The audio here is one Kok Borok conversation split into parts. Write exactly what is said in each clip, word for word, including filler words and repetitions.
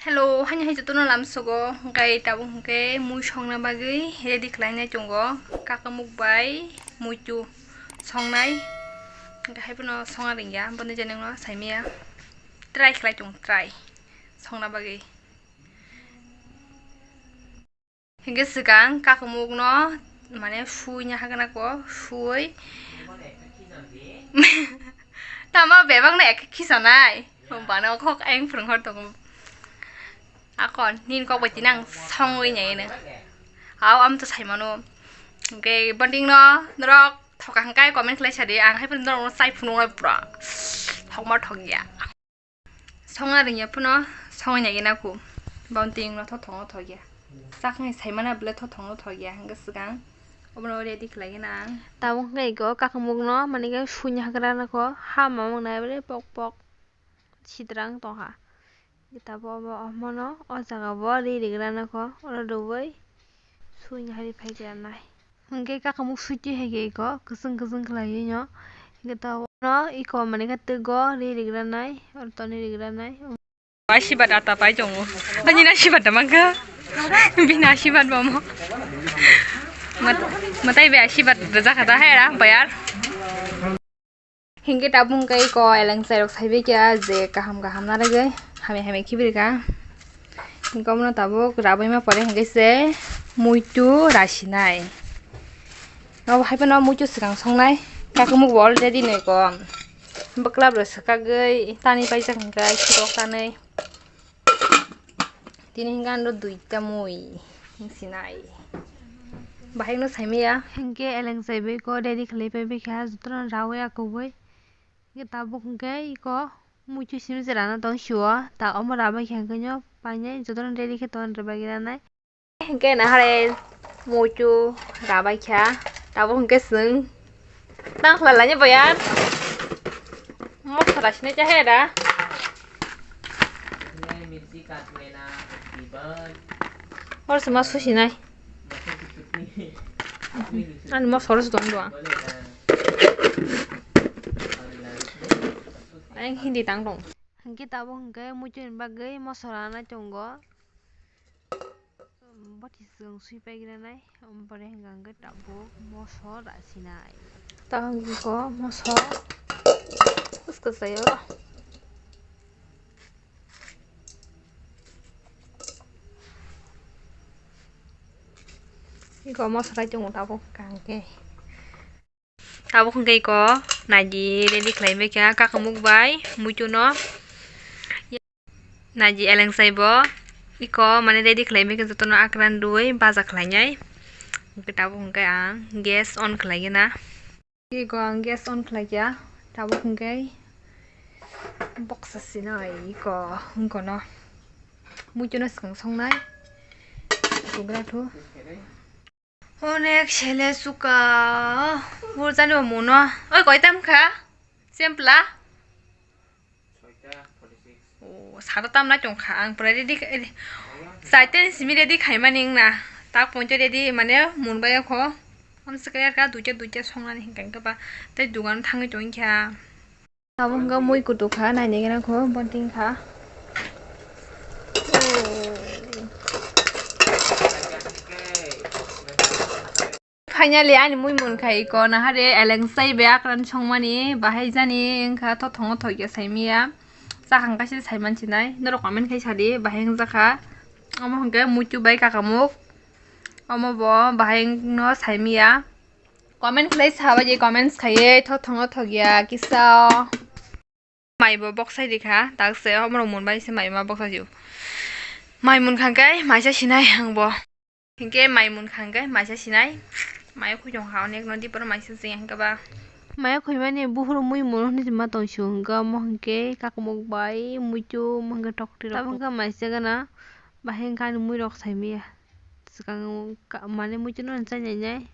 Hello, haini hai jotono lamsogo, hwnkhe tabuk hwnkhe mui songna bagwi ready khlainai tongo, kakamuk bai muitu songnai, hwnkhe haiphano songna rwngya, boni jani wngno saimaya, try khlai tong, try songna bagwi. Hingke swkang kakamukno mane suina hagana ko sui tamo bebak no ekhe khisanai bana kok ayang phwrwng hor tongo akon nini kok bai tini ang songwi naino au am to saimano hingke bonding no norok thoka hingkai comment khlai sadi ang hai phano norok no chai phunuknai pura thokma thokya. Songna rwngya phano songwi naigwi nakhu. Boni twi wngno thothongo thokya. Chaknai saimana bwle thothongo thokya hwnkhe swkang obono ready khlaigwna ang. Tabuk hwnkhe eko kakamukno manike suina hagra nakho ha mamang nai bwle pok pok sidrang tongkha. Tabuk obo omono o jaga bo ri rigra nakho oro rwui. Suina hari phai khe nai. Hwnkhe kakamuk suitwi hai khe iko kwchwng kwchwng khlaiwi no. Hwnkhe tabukno iko manwi khe twgo ri rigra nai, oro toni rigra nai. Asibad ata pai tongo. Ani na asibad da mangkha. Bini asibad bomo. Mat-, matai be asibad da jakha da hai ra bayar. Hingke tabuk hingke iko eleng chairok saibai kha je kaham kaham narwgwi hamya hamya khibi rwkha. Hingke omono tabuk rabaima pore hingke se muitu rasinai. Obo hai phano muitu swkang songnai. Kakumuk bo already no iko bwkla bo swkagwi tani paijak hingke khirok tanwi. Tini hingke ano duita mui sinai. Bahai no saimaya. Hingke eleng saibai ko ready khlai pai bai kha jotono rawi akugwi. Hingke tabuk hingke iko muitu simi se rana tong sio ta omo rabai kha hingke nyo painai jotono ready khe ton rwbai ranai. Hingke nahare muitu rabai kha tabuk hingke swng. Tang khlai lainai boyan. Mosla sinai cha he da. Hor se ma susinai. Ani mosla se dong dong. Ang hindi tang dong. Hingke tabuk hingke muitu ni bagwi mosla nai tongo. Bati swng sui pai granai, omo pore hingka hingke tabuk moso rasinai. Tabuk moso swkang sayo. Iko moso rai tongo tabuk hingka hingke. Tabuk hwnkhe iko naidi ready khlai bai kha kakamuk bai muitu no. Naidi eleng sai bo iko mane ready khlai bai kha jotono akran rwui baja khlainai. Hwnkhe tabuk hwnkhe ang gas on khlai gana. Iko ang gas on khlai kha tabuk hwnkhe boksa sinai iko wngkono muitu no swkang songnai. Iko gra thu. Onek sele suka. Burjani bo muno. Oi, koi tam kha? Sempla? O, sara tam nai tong kha. Ang pura ready kha, ready. Saite simi ready khaimani wngna. Tak poncha ready mane mun bai kho. Am se kaya ka duita duita songnani hingka hingka ba. Tei dugan thangwi tong kha. Abo hwnka mui kutuk kha, nainai gana kho, bonting kha. Finally, ani mui munkha iko, nahare eleng sai be akran songmani, bahai jani wngkha, thothongo thokya saimaya. Chakhang kaisa saiman sinai, norok comment khai sadi, bahai wngjakha. Omo hwnkhe muitu bai kakamuk, omo bo bahai no saimaya. Comment khlai sabaidi comments khaiwi thothongo thokya kisa o. Mai bo boksai rikha, dakse omorok munbai se mai ma boksai rw. Mai munkha hwnkhe maisa sinai ang bo. Hinkhe mai munkha hwnkhe maisa sinai. Mai khoi tongkha onekno diporo maisa se hwnkhe ba. Mai khoimani buphuru mui munu hwnwi ma tongsu hwnkhe omo hwnkhe kakamuk bai muitu omo hwnkhe tokti rok. Tabuk hwnkhe maisa gana bahai hwnkhe ani muirok saimaya. Swkang mane muitu no chai nainai.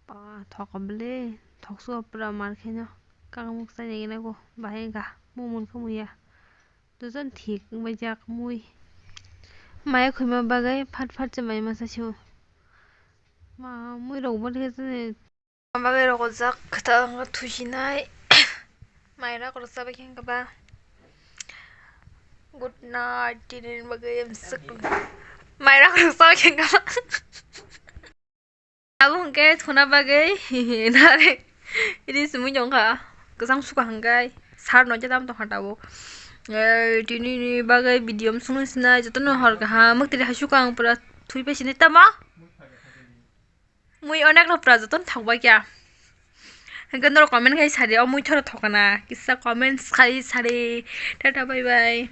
Ba, thok bwle, thok su pura mar khe no. Kaka muk sai nai gana go, bahai wngkha, mung mun khe muya. Dujon thik wng bai jak mui. Maya khoi ma bagwi phat phat se mai masa se o. Ma mui rok bo khe se. Ma bagwi rok o jak kwtal wng thui sinai. Mai rok rw cha bai khe wng kha ba. Good night, tini ni bagwi em suk. Mairok rok sok khe kama. Abo hwnkhe thuna bagwi nare. Ini sumui jong kha. Kwchang suka hwnkhe sar no jadam tong kha tabuk. Eh, tini ni bagwi video msung sinai jotono hor kaham. Mwktwi hai suka ang pura thui pai sinai tamo. Mui onek no pura jotono thok bai kya. Hwnkhe norok comment khai sari o mui thoro thokana. Kisa comments khai sari. Tata bye bye.